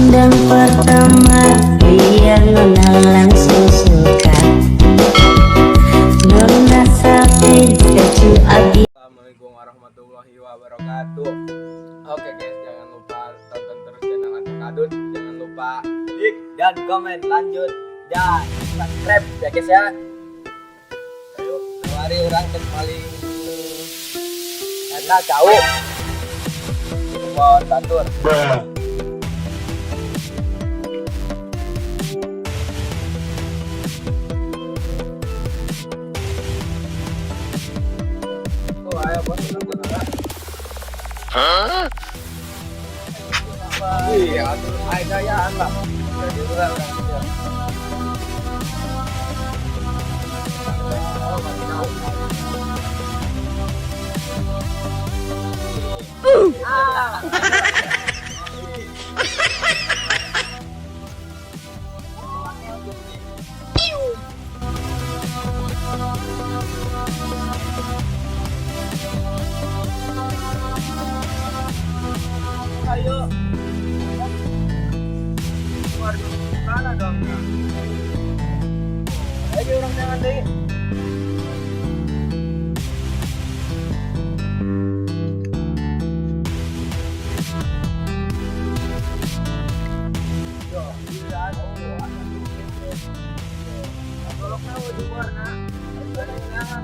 Pandang pertama lihat nona langsung suka. Nona sapi secu abi. Assalamualaikum warahmatullahi wabarakatuh. Oke guys, jangan lupa tonton terus channel Acok Kadut. Jangan lupa like dan komen, lanjut dan subscribe ya guys ya. Ayo, mari urang ke paling enak jauh. Kebon batur. Tuh, ayo bos, nonton ada. Iya, atur ayo gayaan lah. Jadi urang kan ya. Oh, masih jauh. Ah. Ayo. Waduh, mana dong? Ayo urang jangan deh. Yo, iya, oh, golokna di warna. Ayo, jangan.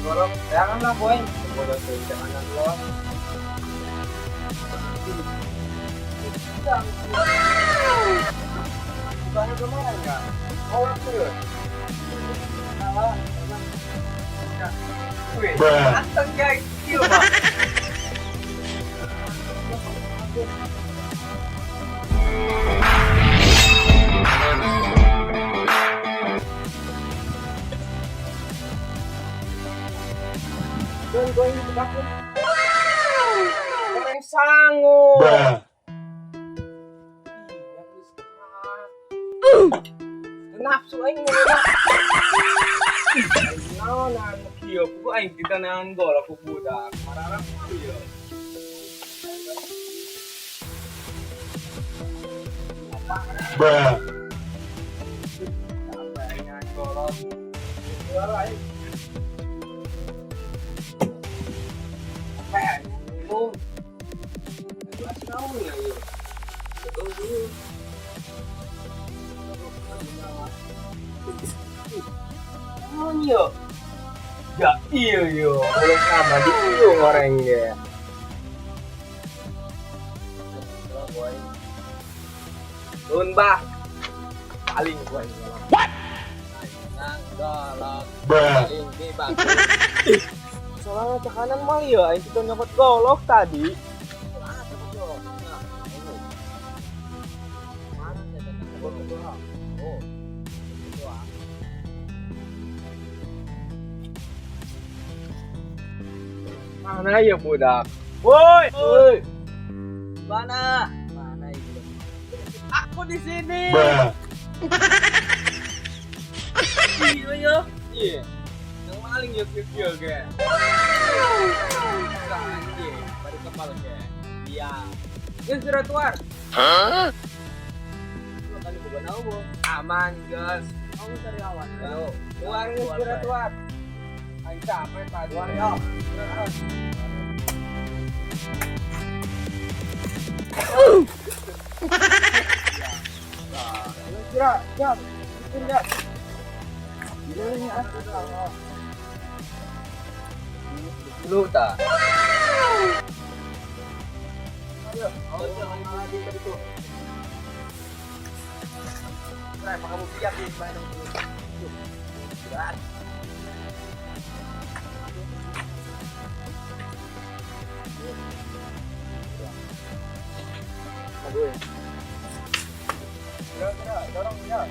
Golok, janganlah boy. Bodoh tuh, jangan lo. Bukannya kemana enggak? Oh, terus. Salah. Wih, ganteng guys, iya pak. Dan gue ini aku. Orang sangu. Nafsu aing ngomong. Naon anu kieu pugu aing ditanangan golok ku budak. Mararang kieu. Sampai aing ngan golok. Jual aing. Sampai aing minum. Jelas naon ya ieu. Betul dulu. Naon yo? Ya iya yo, belum sama di iyo ngoreng ge. Nun bah. Paling gua ini. What? Nang golok. Paling di batu. Soalnya cekanan mah ya, aing kita nyokot golok tadi. Ah, nyokot golok. Nah, ini. Mana saya datang ke golok? Oh. Itu ah. Mana ya budak? Woi, woi. Mana? Mana itu? Aku di sini. Iya yo. Iya. Yang maling yo yo yo ge. Anjing, baru kepala ge. Iya. Geus geura tuar. Kali bukan aku. Aman, guys. Aku cari awan. Ayo, tuar geus geura tuar. Aing capek tadi. Tuar yo. Kira, ya, bikin ya. Ini ah. Lu ta. Ayo, oh jangan lagi tadi tuh. Nah, apa kamu siap nih main dulu? Berat. Aduh. Gerak, gerak, dorong ya.